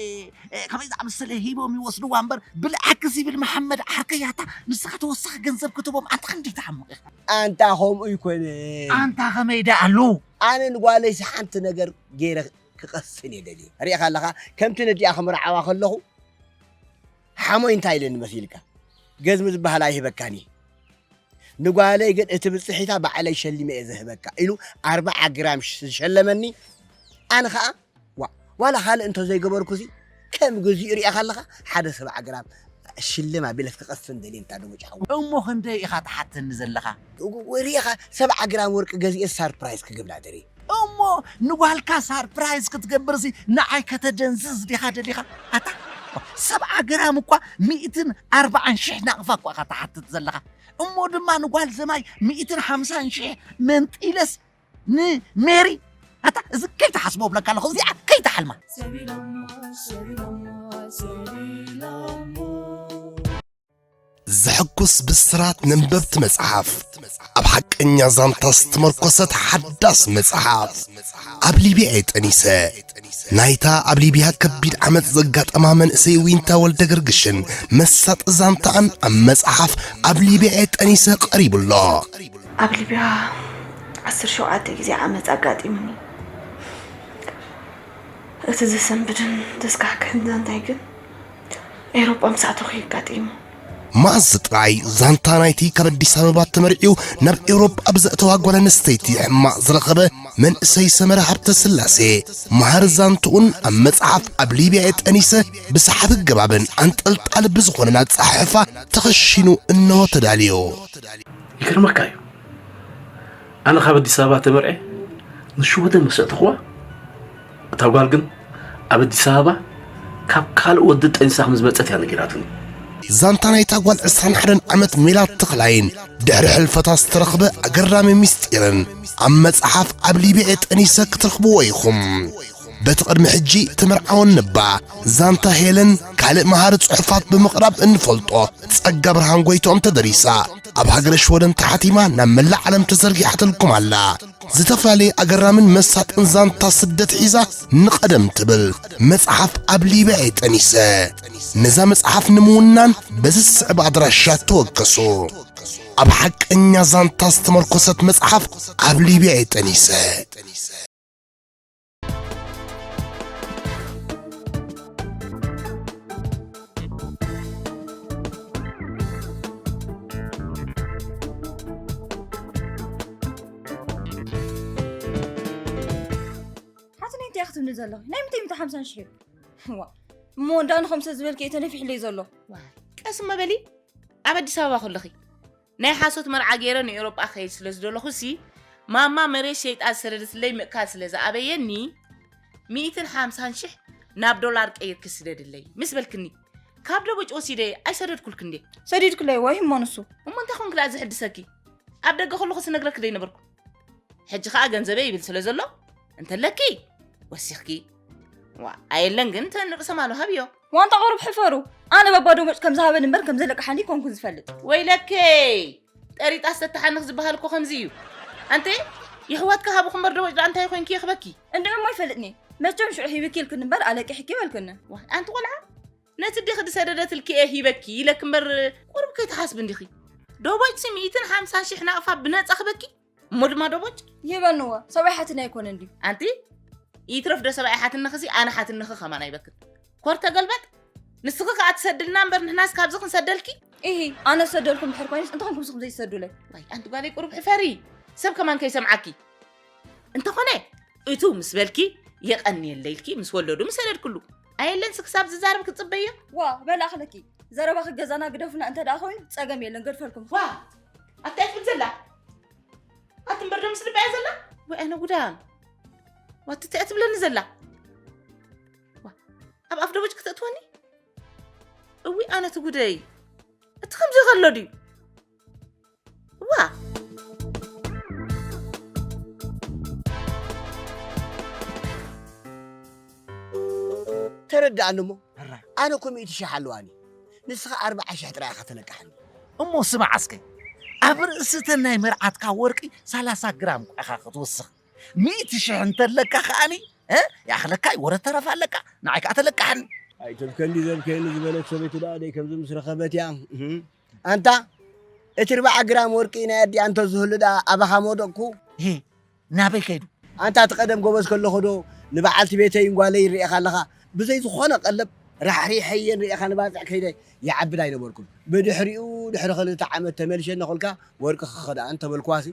እ፣ ከመይ ዝኣመሰለ ሂቦም ይወስድዋ እምበር፣ ብልዓክስ ይብል መሓመድ ዓርከይ፣ ኣታ ንስኻ ተወሳኺ ገንዘብ ክትቦም፣ ኣንታ ክንደይ ትሓምቕ ኢኻ። ኣንታ ከምኡ ይኮነ። ኣንታ ከመይ ደኣ ኣሎ? ኣነ ንጓለይሲ ሓንቲ ነገር ገይረ ክቐስን እየ ደልየ። ርኢኻ ኣለኻ፣ ከምቲ ነዲኣ ክምርዓዋ ከለኹ፣ ሓሞይ እንታይ ኢለኒ መሲልካ? ገዝሚ ዝበሃል ኣይህበካን እየ። ንጓለይ ግን እቲ ብጽሒታ ባዕለይ ሸሊመ እየ ዝህበካ ኢሉ ኣርብዓ ግራም ሽ-፣ ዝሸለመኒ። ኣነ ኸኣ፣ ዋ፣ ዋላ ካልእ እንተዘይገበርኩሲ፣ ከም ግዚኡ ርኢኻ ኣለኻ፣ ሓደ ሰብዓ ግራም ሽልም ኣቢለ ክቐስን ደልየ እንታ ደሞ ጫው። እሞ ክንደይ ኢኻ ትሓተኒ ዘለኻ? ሪኢኻ፣ ሰብዓ ግራም ወርቂ ገዚኤ ሳርፕራይዝ ክገብራ ደልየ። እሞ እሞ ንጓልካ ሳርፕራይዝ ክትገብርሲ ንዓይ ከተደንዝዝ ዲኻ ደሊኻ? ኣታ ሰብዓ ግራም እኳ ሚእትን ኣርባዓን ሽሕ ናቕፋ እኳ ኢኻ ትሓትት ዘለኻ። እሞ ድማ ንጓል ዘማይ ሚእትን ሓምሳን ሽሕ መንጢለስ ንሜሪ? ኣታ እዚ ከይትሓስቦ እብለካ ኣለኹ፣ እዚኣ ከይትሓልማ። ዘሐጉስ ብስራት ነንበብቲ መጽሓፍ፣ ኣብ ሓቀኛ ዛንታ ዝተመርኮሰት ሓዳስ መጽሓፍ። ኣብ ሊብያ እየ ጠኒሰ። ናይታ ኣብ ሊብያ ከቢድ ዓመጽ ዘጋጠማ መንእሰይ ዊንታ ወልደ ገርግሽን መሳጢ ዛንታኣን ኣብ መጽሓፍ ኣብ ሊብያ እየ ጠኒሰ ቀሪቡ ኣሎ። ኣብ ሊብያ ዓሰርተ ሸውዓተ ግዜ ዓመጽ ኣጋጢሙኒ። እቲ ዘሰንብድን ዘስካሕክሕን ዛንታይ ግን ኤውሮጳ ምስ ኣተኹ እዩ ኣጋጢሙ። መኣዝ ጥራይ ዛንታ ናይቲ ካብ ኣዲስ ኣበባ ተመርዕዩ ናብ ኤውሮጳ ብዘእተዋ ጓል ኣንስተይቲ ሕማቕ ዝረኸበ መንእሰይ ሰመረ ሃብተስላሴ መሃር ዛንትኡን ኣብ መጽሓፍ ኣብ ሊብያ እየ ጠኒሰ ብሰሓቢ ኣገባብን ኣንጠልጣሊ ብዝኾነን ኣጸሓሕፋ ተኸሺኑ እንሆ ተዳልዩ። ይገርመካ እዩ። ኣነ ካብ ኣዲስ ኣበባ ተመርዐ ንሽወደን ምስ ኣእተኽዋ፣ እታ ጓል ግን ኣብ ኣዲስ ኣበባ ካብ ካልእ ወዲ ጠኒሳ ከም ዝመጸት እያ ነጊራትኒ። ዛንታ ናይታ ጓል ዕስራን ሓደን ዓመት ሜላት ተኽላይን ድሕሪ ሕልፈታ ዝተረኽበ ኣገራሚ ምስጢርን ኣብ መጽሓፍ ኣብ ሊብያ ጠኒሰ ክትረኽብዎ ኢኹም። በቲ ቅድሚ ሕጂ ትምርዓወኒ እባ ዛንታ ሄለን ካልእ መሃሪ ጽሑፋት ብምቕራብ እንፈልጦ ጸጋ ብርሃን ጎይትኦም ተደሪሳ፣ ኣብ ሃገረ ሽወደን ተሓቲማ ናብ መላእ ዓለም ተዘርጊሓትልኩም ኣላ። ዝተፈላለየ ኣገራምን መሳጥን ዛንታ ስደት ሒዛ ንቐደም ትብል መጽሓፍ ኣብ ሊብያ እየ ጠኒሰ። ነዛ መጽሓፍ ንምውናን በዚ ዝስዕብ ኣድራሻ ተወከሱ። ኣብ ሓቀኛ ዛንታ ዝተመርኮሰት መጽሓፍ ኣብ ሊብያ እየ ጠኒሰ። ሓትነይ እንታይ ክትብሊ ዘለኺ? ናይ ምንታይ ሚእቲ ሓምሳን ሽሕ እዩ? ዋ፣ እሞ እንዳ ንኸምሰ ዝበልኪ እየ ተነፊሕለይ ዘሎ። ዋይ፣ ቀስ እሞ በሊ። ኣብ ኣዲስ ኣበባ ከለኺ ናይ ሓሶት መርዓ ገይረ ንኤውሮጳ ክኸይድ ስለ ዝደለኹሲ፣ ማማ መሬት ሸይጣ ዝሰደደትለይ ምእካል ስለ ዝኣበየኒ፣ ሚእትን ሓምሳን ሽሕ ናብ ዶላር ቀይርኪ ስደድለይ ምስ በልክኒ፣ ካብ ደቦጭ ወሲደ ኣይሰደድኩልክን ድየ? ሰዲድክለይ ወይ እሞ ንሱ? እሞ እንታይ ኮንኪ ደኣ ዘሕድሰኪ? ኣብ ደገ ከለኹስ ነግረኪ ዶ ኣይነበርኩ? ሕጂ ኸኣ ገንዘበይ ይብል ስለ ዘሎ፣ እንተለኪ ወሲኽኪ። ዋ፣ ኣየለን ግን እተን ርእሰ ማሉ ሃብዮ። ዋንታ ቁሩብ ሕፈሩ። ኣነ በባ ደቦጭ ከም ዝሃበኒ እምበር ከም ዘለቅሓኒ ኣይኮንኩን ዝፈልጥ። ወይለከይ! ጠሪጣስ ተተሓንኽ ዝበሃል እኮ ከምዚ እዩ። ኣንቲ፣ የሕዋትኪ ሃብኺ እምበር ደቦጭ ደኣ እንታይ ኮይንኪ ይኽበኪ? እንድዒ እሞ ኣይፈልጥን እየ። መቸም ሽዑ ሂብኪ ኢልክኒ እምበር ኣለቂሕኪ በልክኒ። ዋ፣ ኣንቲ ቆልዓ፣ ነቲ ኣዴኺ ዝሰደደትልኪ እየ ሂበኪ ኢለኪ እምበር ቁሩብ ከይትሓስቢ እንዲኺ። ደቦጭሲ ሚእትን ሓምሳን ሽሕ ናቕፋ ብነጻ ክበኪ? እሞ ድማ ደቦጭ? ይህበንዎ፣ ሰብኣይ ሓትኒ ኣይኮነን ድዩ? ኣንቲ፣ ይትረፍ ዶ ሰብኣይ ሓትንኺሲ ኣነ ሓትንኺ ከማን ኣይበክን። ኮር ተገልበጥ፣ ንስኺ ከኣ ትሰድልና እምበር ንሕናስ ካብዚ ክንሰደልኪ? ኢሂ፣ ኣነ ዝሰደልኩም ድሕር ኮይኑስ እንታይ ኮንኩም ንስኹም ዘይትሰዱለይ? ዋይ፣ ኣንቲ ጓለይ ቁሩብ ሕፈሪ፣ ሰብ ከማን ከይሰምዓኪ። እንተኾነ፣ እቱ ምስ በልኪ የቐንየለይ ኢልኪ ምስ ወለዱ ምሰደድክሉ። ኣየለን ስክሳብ ዝዛረብ ክትጽበዮ? ዋ፣ በል ኣኽለኪ። ዘረባኺ ገዛና ግደፉና እንተ ደኣ ኮይኑ ጸገም የለን፣ ገድፈልኩም። ዋ፣ ኣታ እያ ትብል ዘላ? ኣቲ እምበር ዶ ምስ ልባ እያ ዘላ? ወይ ኣነ ጉዳም። ዋቲ እንታይ እያ ትብለኒ ዘላ? ዋ፣ ኣብ ኣፍ ደቦጭ ክተእትወኒ? እዊ ኣነ እቲ ጉደይ። እቲ ከምዚ ከሎ ድዩ? ዋ። ተረድኣኒ እሞ። ሕራይ። ኣነ እኮ ሚእቲ ሽሕ ኣለዋኒ። ንስኻ ኣርብዓ ሽሕ ጥራይ ኢኻ ተለቃሕኒ። እሞ ስማዕ እስከ፣ ኣብ ርእሲ እተን ናይ መርዓትካ ወርቂ ሰላሳ ግራም እኳ ኢኻ ክትውስኽ። ሚእቲ ሽሕ እንተለካ ከኣኒ፣ እ? ይኣኽለካ እዩ፣ ወረ ተረፍ ኣለካ፣ ንዓይ ከኣ ተለቃሕኒ። ኣይትብከ እንዲ ዘብከየኒ ዝበለት ሰበይቲ ደኣ ደይ ከምዚ ምስ ረኸበት እያ። እህ። ኣንታ፣ እቲ ኣርብዓ ግራም ወርቂ ናይ ኣዲኣ እንተዝህሉ ደኣ ኣባኻ ምወደቕኩ። ሂ፣ ናበይ ከይዱ? ኣንታ፣ እቲ ቀደም ጎበዝ ከለኹ ዶ ንበዓልቲ ቤተይን ጓለይን ርኢኻ ኣለኻ? ብዘይ ዝኾነ ቀለብ ራሕሪሐየን ርኢኻ ንባጽዕ ከይደ ይዓብድ ኣይነበርኩን። ብድሕሪኡ፣ ድሕሪ ክልተ ዓመት ተመሊሸ እናኾልካ ወርቅኺ ክኽዳኣ እንተበልክዋሲ፣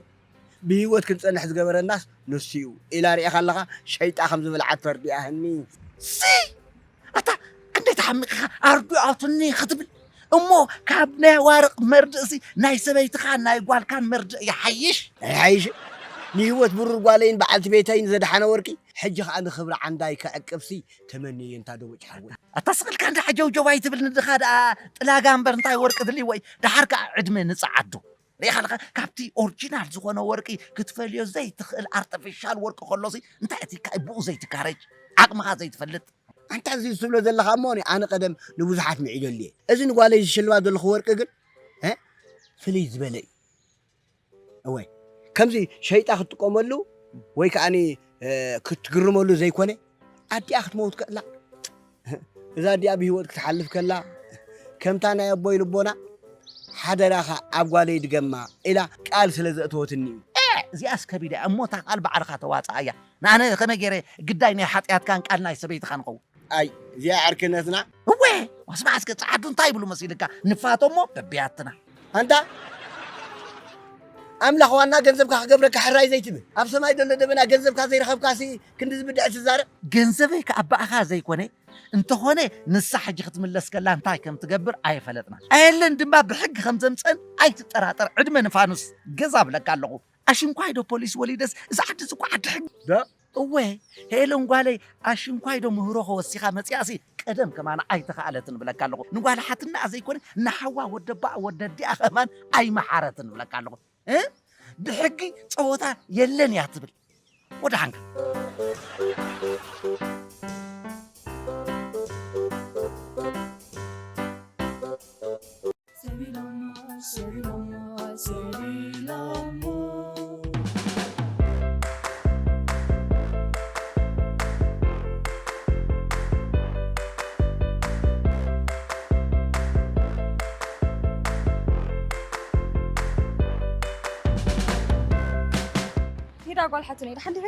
ብህይወት ክንጸንሕ ዝገበረናስ ንሱ እዩ ኢላ ርኢኻ ኣለኻ፣ ሸይጣ ከም ዝበልዓት ተርዲኣህኒ። ሲ! ኣታ ክንደይ ተሓሚቕ ኢኻ ኣርዲኣትኒ ክትብል እሞ ካብ ናይ ኣዋርቕ መርድእሲ ናይ ሰበይትኻን ናይ ጓልካን መርድእ ይሓይሽ። ኣይሓይሽ። ንህይወት ብሩር ጓለይን በዓልቲ ቤተይን ዘድሓነ ወርቂ፣ ሕጂ ኸኣ ንኽብሪ ዓንዳይ ክዕቅብሲ ተመንየ እንታ ደቦጭ ሓወይ። ኣታ ስቕ ኢልካ እንዳ ሓጀውጀው ኣይትብል፣ ንድኻ ደኣ ጥላጋ እምበር እንታይ ወርቂ ድልዎ እዩ። ደሓር ከኣ ዕድመ ንጸዓዱ። ርኢኻ ኣለኻ፣ ካብቲ ኦሪጂናል ዝኾነ ወርቂ ክትፈልዮ ዘይትኽእል ኣርቲፊሻል ወርቂ ከሎሲ እንታይ እቲ ብኡ ዘይትካረጅ፣ ዓቕምኻ ዘይትፈልጥ። ኣንታ እዚ ዝትብሎ ዘለኻ እሞ፣ ኣነ ቀደም ንብዙሓት ምዒደሉ እየ። እዚ ንጓለይ ዝሽልማ ዘለኹ ወርቂ ግን፣ እ፣ ፍልይ ዝበለ እዩ። እወ፣ ከምዚ ሸይጣ ክትጥቀመሉ ወይ ከኣኒ፣ እ፣ ክትግርመሉ ዘይኮነ፣ ኣዲኣ ክትመውት ከላ፣ እዛ ኣዲኣ ብህይወት ክትሓልፍ ከላ፣ ከምታ ናይ ኣቦይ ልቦና፣ ሓደራኻ ኣብ ጓለይ ድገማ ኢላ ቃል ስለ ዘእተወትኒ እዩ። እ፣ እዚኣስ ከቢዳ እያ እሞ፣ እታ ቃል ባዕልኻ ተዋጽኣያ። ንኣነ ከመይ ገይረ ግዳይ ናይ ሓጢኣትካን ቃል ናይ ሰበይትኻን ኸውን? ኣይ፣ እዚኣ ዕርክነትና። እወ፣ ዋስማ እስከ ጸዓዱ እንታይ ይብሉ መሲልካ? ንፋቶ እሞ በቢያትና። ኣንታ ኣምላኽ ዋና ገንዘብካ ክገብረካ ሕራይ ዘይትብል። ኣብ ሰማይ ዘሎ ደበና ገንዘብካ ዘይረኸብካሲ ክንዲ ዝብድዕ ትዛረብ። ገንዘበይ ከኣባእኻ ዘይኮነ፣ እንተኾነ ንሳ ሕጂ ክትምለስ ከላ እንታይ ከም ትገብር ኣይፈለጥና። ኣየለን ድማ ብሕጊ ከም ዘምጸን ኣይትጠራጠር። ዕድመ ንፋኑስ ገዛ ብለካ ኣለኹ። ኣሽንኳይ ዶ ፖሊስ ወሊደስ እዛ ዓዲ እዚ እኮ ዓዲ ሕጊ። ዶ? እወ፣ ሄለን ጓለይ ኣሽንኳይ ዶ ምህሮ ከወሲኻ መጺኣሲ ቀደም ከማን ኣይተኻእለትን ብለካ ኣለኹ። ንጓል ሓትናኣ ዘይኮነ ንሓዋ ወደባኣ ወደዲኣ ከማን ኣይመሓረትን ብለካ ኣለኹ። እ? ብሕጊ ጸወታ የለን እያ ትብል። ወደ ሓንካ። ሂዳ ጓል ሓትነይ፣ ደሓን ዲኺ?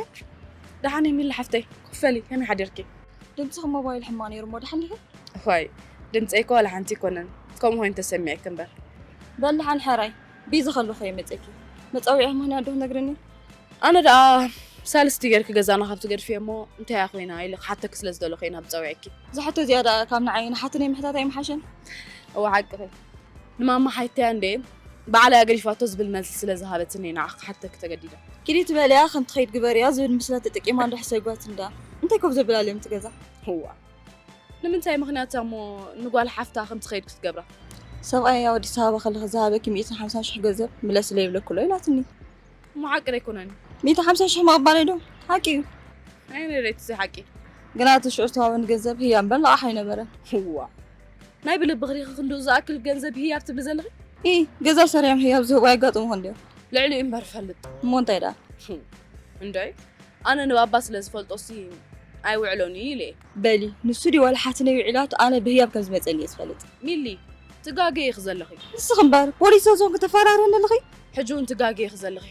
ደሓን እየ ሚሊ ሓፍተይ። ክፈሊ፣ ከመይ ሓዲርኪ? ድምፅኺ ሞባይል ሕማቕ ነይሩ እሞ፣ ደሓን ዲኺ? እዋይ፣ ድምፀይ እኮ ዋላ ሓንቲ ኣይኮነን። ከምኡ ኮይኑ ተሰሚዐኪ እምበር። በሊ ደሓን ሕራይ፣ ቢዚ ከለኹ እየ መፅእኪ። መፀውዒ ምኽንያት ዶ ትነግርኒ? ኣነ ደኣ ሳልስቲ ጌርኪ ገዛና ካብ ትገድፍዮ እሞ፣ እንታይ እያ ኮይና ኢለ ክሓተኪ ስለ ዝደለኹ እየ ናብ ዝፀውዐኪ። እዛ ሕቶ እዚኣ ደኣ ካብ ንዓይ ንሓትነይ ምሕታት ኣይምሓሸን? እወ፣ ሓቅኺ። ንማማ ሓይተያ እንዴ ባዕላ እያ ገዲፋቶ ዝብል መልሲ ስለ ዝሃበትኒ እየ ንዓኺ ክሓተኪ ተገዲደ። ኪዲ ትበልያ ከም ትኸይድ ግበርያ ዝብል ምስላ ተጠቂማ እንዶ ሕሰጓት እንዳ። እንታይ ኮፍ ዘብል ኣልዮም እቲ ገዛ? እዋ። ንምንታይ ምኽንያት እሞ ንጓል ሓፍታ ከም ትኸይድ ክትገብራ? ሰብኣይ ኣብ ኣዲስ ኣበባ ከለኺ ዝሃበኪ ሚእትን ሓምሳን ሽሕ ገንዘብ ምለስለይ ይብለኪ ኣሎ ኢላትኒ። እሞ ሓቂ ዶ ኣይኮነን? ሚእትን ሓምሳን ሽሕ ምቕባለይ ዶ? ሓቂ እዩ። ኣየናይ ሬት እዚ ሓቂ? ግና እቲ ሽዑ ዝተዋህበኒ ገንዘብ ህያብ እምበር ልቓሕ ኣይነበረን። እዋ። ናይ ብልብኺ ዲኺ ክንድኡ ዝኣክል ገንዘብ ህያብ ትብሊ ዘለኺ? ኢ፣ ገዛ ሰሪሖም ህያብ ዝህቡ ኣየጋጥሙኽን ድዮም? ልዕሊኡ እምበር እፈልጥ። እሞ እንታይ ደኣ? እንዳይ፣ ኣነ ንባባ ስለ ዝፈልጦሲ ኣይውዕሎን እዩ ኢለ እየ። በሊ፣ ንሱ ድዩ ዋላ ሓትነይ ውዒላቶ ኣነ ብህያብ ከም ዝመጸኒ እየ ዝፈልጥ። ሚሊ፣ ትጋገ ኢኺ ዘለኺ። ንስኺ እምበር፣ ፖሊስ ተዝኾንኪ ተፈራርህኒ ኣለኺ? ሕጂ እውን ትጋገ ኢኺ ዘለኺ።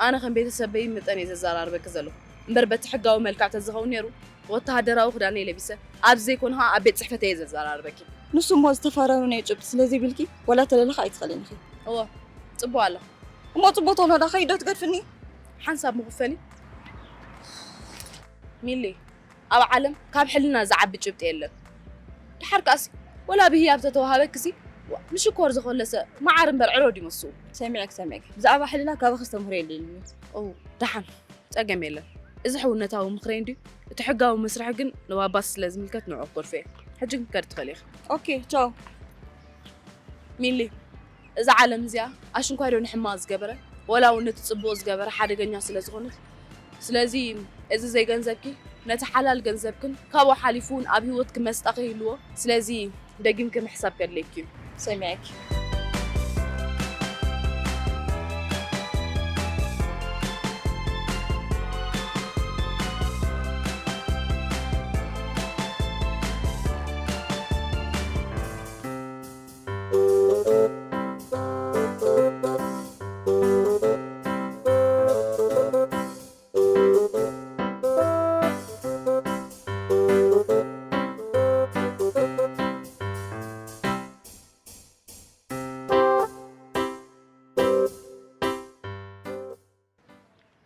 ኣነ ከም ቤተሰበይ መጠን እየ ዘዘራርበኪ ዘለኹ። እምበር በቲ ሕጋዊ መልክዕ ተዝኸውን ነይሩ፣ ወተሃደራዊ ክዳነይ ለቢሰ፣ ኣብዚ ዘይኮነ ኸኣ ኣብ ቤት ጽሕፈተይ እየ ዘዘራርበኪ። ንሱ እሞ ዝተፈራረምናዮ ጭብጢ ስለ ዘይብልኪ፣ ዋላ ተለለኺ ኣይትኽእልን ኢኺ። እወ፣ ጽቡቕ ኣለኹ። እሞ ጽቡቕ ተብሎ ዶ ከይድ ዶ ትገድፍኒ? ሓንሳብ ምኽፈሊ። ሚሊ፣ ኣብ ዓለም ካብ ሕልና ዝዓቢ ጭብጢ የለን። ደሓር ከኣሲ፣ ወላ ብህያብ ተተዋሃበክሲ፣ ዋ፣ ንሽኮር ዝኾለሰ መዓር እምበር ዕሮ ድዩ መስኡ? ሰሚዐክ፣ ሰሚዐክ። ብዛዕባ ሕልና ካባኺ ዝተምህሮ የለይን እዩ። ኦ፣ ደሓን፣ ጸገም የለን። እዚ ሕውነታዊ ምኽረይ እንድዩ። እቲ ሕጋዊ መስርሕ ግን ንባባስ ስለ ዝምልከት ንዕኡ ክገድፎ እየ። ሕጂ ግን ክትከዲ ትኽእሊ ኢኺ። ኦኬ፣ ቻው። ሚሊ፣ እዛ ዓለም እዚኣ ኣሽንኳይ ዶ ንሕማቕ ዝገበረ፣ ወላ እውን ነቲ ጽቡቕ ዝገበረ ሓደገኛ ስለ ዝኾነት፣ ስለዚ እዚ ዘይገንዘብኪ ነቲ ሓላል ገንዘብክን ካብኡ ሓሊፉ እውን ኣብ ህይወትኪ መስጣ ከይህልዎ፣ ስለዚ ደጊምኪ ምሕሳብ ከድልየኪ እዩ። ሰሚዐኪ።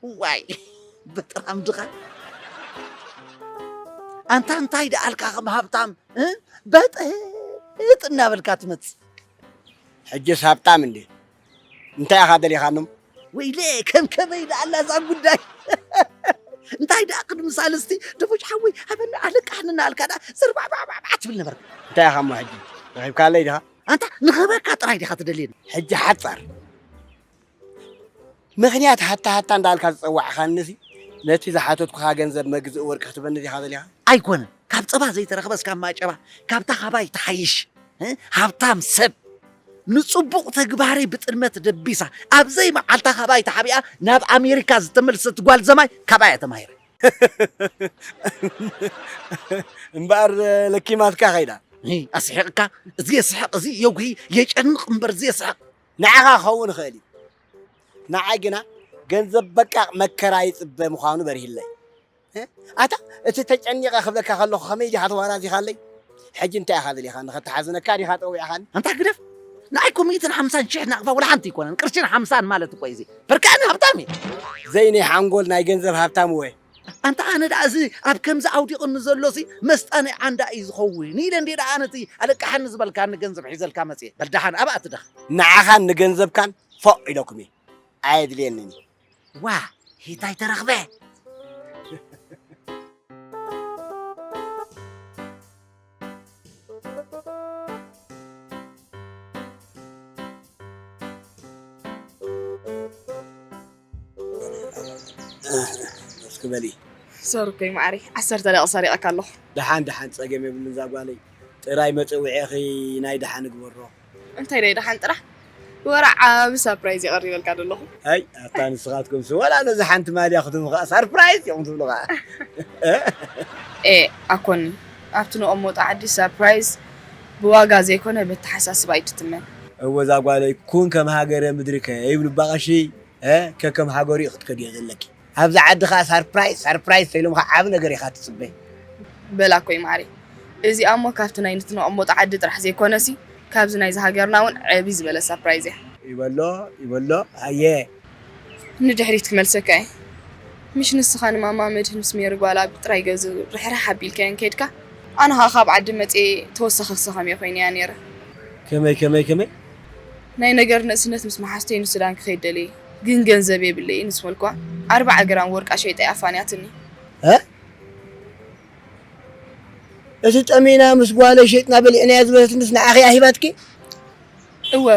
ዋይ፣ በጥራም ድኻ? ኣንታ እንታይ ደኣልካ ከም ሃብታም፣ እ? በጥጥ እናበልካ ትመጽእ። ሕጅስ ሃብታም እንዴ? እንታይ ኢኻ ደሊኻኖም? ወይለ ከም ከመይ ደኣላ እዛ ጉዳይ እንታይ ደኣ ቅድሚ ሳልስቲ ደቦጭ ሓወይ ሃበና ኣለቃሕንና ኣልካ ደኣ ዘርባዕባዕባዕ ትብል ነበርካ እንታይ ኢኻ እሞ ሕጂ ረኺብካለይ ዲኻ ኣንታ ንኽህበካ ጥራይ ዲኻ ትደልየኒ ሕጂ ሓጻር ምኽንያት ሃታ ሃታ እንዳልካ ዝጸዋዕኻንሲ ነቲ ዝሓተትኩኻ ገንዘብ መግዝእ ወርቂ ክትበኒ ዲኻ ደሊኻ ኣይኮነን ካብ ጸባ ዘይተረኽበስ ካብ ማጨባ ካብታ ካባይ ትሓይሽ እ? ሃብታም ሰብ ንጽቡቕ ተግባረይ ብጥልመት ደቢሳ ኣብ ዘይመዓልታ ካባይ ተሓቢኣ ናብ ኣሜሪካ ዝተመልሰት ጓል ዘማይ ካባያ ተማሂረ እምበኣር ለኪማትካ ኸይዳ እ፣ ኣስሒቕካ እዚ የስሕቕ እዚ የጉሂ የጨንቕ እምበር እዚ የስሕቕ ንዓኻ ክኸውን ይኽእል እዩ ንዓይ ግና ገንዘብ በቃ መከራ ይጽበ ምዃኑ በሪህለይ ኣታ እቲ ተጨኒቐ ክብለካ ከለኹ ከመይ ዲኻ ተዋራዚኻለይ? ሕጂ እንታይ ኢኻ ደሊኻኒ? ከተሓዝነካ ዲኻ ጠዊዕኻኒ? ኣንታ ግደፍ! ንዓይ እኮ ሚእትን ሓምሳን ሽሕ ናቕፋ ወላ ሓንቲ ኣይኮነን፣ ቅርሽን ሓምሳን ማለት እኮ እዩ እዚ። በርካኒ ሃብታም እየ። ዘይ ናይ ሓንጎል ናይ ገንዘብ ሃብታም እወ። ኣንታ ኣነ ደኣ እዚ ኣብ ከምዚ ኣውዲቑኒ ዘሎሲ መስጣ ናይ ዓንዳ እዩ ዝኸውን ኢለ እንድየ ደኣ ኣነ እቲ ኣለቃሓኒ ዝበልካኒ ገንዘብ ሒዘልካ መጽየ። በል ደሓን ኣብኣ ትደኽ። ንዓኻን ንገንዘብካን ፎእ ኢለኩም እየ። ኣየድልየንን እዩ። ዋ ሂታይ ተረኽበ እስኪ በሊ ሶሪ እኮ እዩ ማዓረይ ዓሰርተ ደቂቕ ሰሪቐካ ኣለኹ ደሓን ደሓን ፀገም የብሉን እዛ ጓለይ ጥራይ መፀውዒኺ ናይ ደሓን እግበሮ። እንታይ ናይ ደሓን ጥራሕ ወረ ዓቢ ሳፕራይዝ የቐሪበልካ ደለኹ። ኣይ ኣታ ንስኻትኩምስ ወላ ነዛ ሓንቲ ማልያ ክትህቡ ኸኣ ሳርፕራይዝ ኢኹም ትብሉ ኸኣ። ኤ ኣኮኒ ኣብቲ ንቐመጦ ዓዲ ሳፕራይዝ ብዋጋ ዘይኮነ በተሓሳስባ እዩ ትትመን። እወ እዛ ጓለይ ኩን ከም ሃገረ ምድሪከ ይብሉ እባ ቀሺ። ከከም ሃገሩ እዩ ክትከድዮ ዘለኪ። ኣብዚ ዓዲ ከዓ ሳርፕራይዝ ሳርፕራይዝ ተይሎም ከዓ ዓብ ነገር ኢካ ትፅበ። በላ እኮ እዩ ማዓረይ። እዚኣ እሞ ካብቲ ናይ ንትንቐመጦ ዓዲ ጥራሕ ዘይኮነሲ ካብዚ ናይዚ ሃገርና እውን ዕብይ ዝበለ ሳርፕራይዝ እያ። ይበሎ ይበሎ ሃየ። ንድሕሪት ክመልሰካ እየ። ምሽ ንስኻ ንማማ መድህን ምስ ሜሪ ጓላ ብጥራይ ገንዘብ ርሕርሕ ኣቢልካየን ከይድካ ኣነ ከዓ ካብ ዓዲ መፅየ ተወሳኺ ክሰኸም እየ ኮይነያ ነይረ። ከመይ ከመይ ከመይ? ናይ ነገር ንእስነት ምስ መሓዝተይ ንሱዳን ክኸይድ ደልየ ግን ገንዘብ የብለይን ምስ በልክዋ ኣርብዓ ግራም ወርቃ ሸይጠ ኣፋንያትኒ። እ? እቲ ጠሚና ምስ ጓለይ ሸይጥና በሊዕናያ ዝበለትንስ ንዓኺ እያ ሂባትኪ? እወ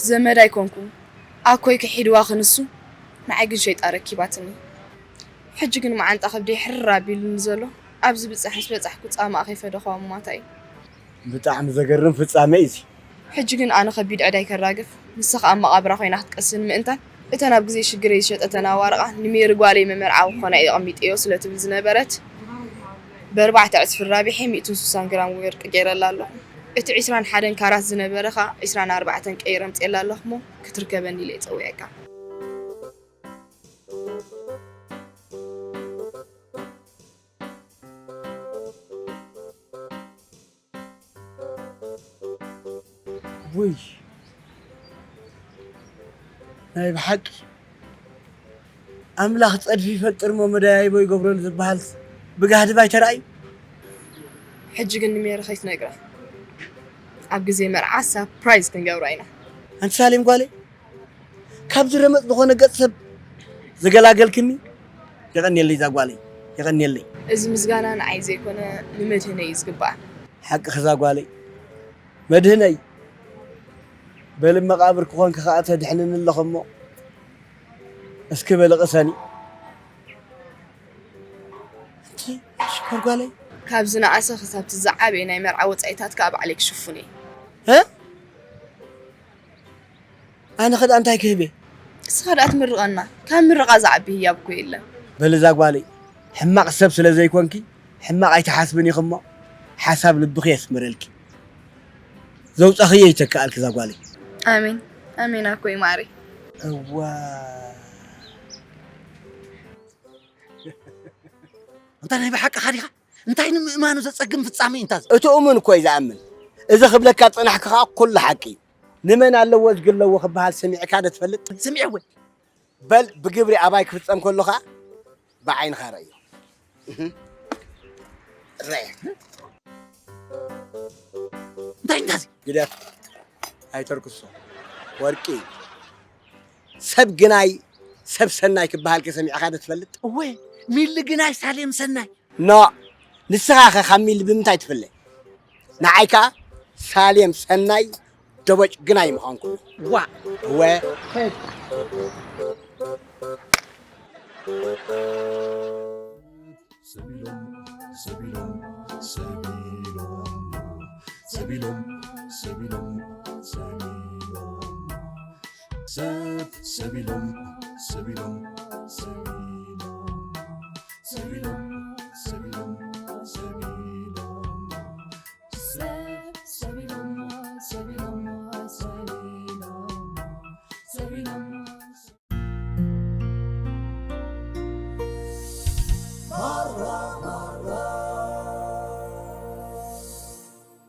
ዘመድ ኣይኮንኩን ኣኮይ ክሒድዋ ክንሱ ንዓይ ግን ሸይጣ ረኪባትኒ። ሕጂ ግን መዓንጣ ከብደይ ሕርር ኣቢሉኒ ዘሎ ኣብዚ ብጻሕ ምስ በጻሕኩ ጻማኣ ከይፈደኽዋ ምማታ እዩ። ብጣዕሚ ዘገርም ፍጻመ እዩ እዚ። ሕጂ ግን ኣነ ከቢድ ዕዳይ ከራግፍ ንሳ ከኣ ኣብ መቓብራ ኮይና ክትቀስን ምእንታን እተን ኣብ ግዜ ሽግረይ ዝሸጠተን ኣዋርቓ ንሜሪ ጓለይ መመርዓዊ ክኾና እየ ኣቐሚጠዮ ስለ ትብል ዝነበረት በርባዕተ ዕጽፊ ራቢሐ ሚእትን ሱሳን ግራም ወርቂ ገይረላ ኣለኹ። እቲ ዕስራን ሓደን ካራት ዝነበረ ከኣ ዕስራን ኣርባዕተን ቀይረ ኣምጽኤላ ኣለኹ እሞ ክትርከበኒ ኢለ እየ ጸዊዐካ። ውይ ናይ ብሓቂ ኣምላኽ ጸድፊ ይፈጥር እሞ መደያይቦ ይገብረሉ ዝበሃልስ ብጋህዲ ባይ ተራእዩ። ሕጂ ግን ንሜሪ ከይትነግራ ኣብ ግዜ መርዓ ሳፕራይዝ ክንገብራ ኢና። ኣንቲ ሳሌም ጓለይ ካብዚ ረመጽ ዝኾነ ገጽ ሰብ ዝገላገልክኒ የቐንየለይ እዛ ጓለይ የቐንየለይ። እዚ ምስጋና ንዓይ ዘይኮነ ንመድህነይ እዩ ዝግባኣ። ሓቅኺ እዛ ጓለይ መድህነይ በሊ መቓብር ክኾንኪ ኸኣ ተድሕንኒ ኣለኺ እሞ እስኪ በሊ ቅሰኒ። ኣንቲ ሽኮር ጓለይ። ካብ ዝነኣሰ ክሳብ እቲ ዝዓበየ ናይ መርዓ ወጻኢታት ከኣ ባዕለይ ክሽፍኖ እየ። ኣነ ኸ ደኣ እንታይ ክህብ እየ? እስኻ ደኣ ትምርቐና። ካብ ምርቓ ዝዓቢ ህያብ እኮ የለን። በሊ እዛ ጓለይ ሕማቕ ሰብ ስለ ዘይኮንኪ ሕማቕ ኣይትሓስብን ኢኺ እሞ ሓሳብ ልብኺ የስምረልኪ። ዘውጻኽዮ ይተክኣልኪ እዛ ጓለይ። ኣሜን ኣሜን ኣኮይ ማዓረይ። እዋ እንታይ ናይ ብሓቅኻ ዲኻ? እንታይ ንምእማኑ ዘጸግም ፍጻሜ እዩ እንታ እዚ? እቲ እሙን እኮ እዩ ዝኣምን። እዚ ክብለካ ዝጸናሕኩ ከኣ ኩሉ ሓቂ እዩ። ንመን ኣለዎ እዝጊ ኣለዎ ክበሃል ሰሚዕካ ዶ ትፈልጥ? ስሚዐ እወ። በል ብግብሪ ኣባይ ክፍጸም ከሎ ከኣ ብዓይንኻ ረእዮ። እህ። ረእ። እንታይ እንታይ እዚ? ግደፍ። ኣይተርክሶ። ወርቂ እዩ። ሰብ ግናይ ሰብ ሰናይ ክበሃል ከ ሰሚዕኻ ዶ ትፈልጥ? እወ፣ ሚሊ ግናይ ሳሌም ሰናይ። ኖ፣ ንስኻ ኸ ካብ ሚሊ ብምንታይ ትፍለ? ንዓይ ከኣ ሳሌም ሰናይ ደቦጭ ግናይ ምዃንኩ። ዋ እወ።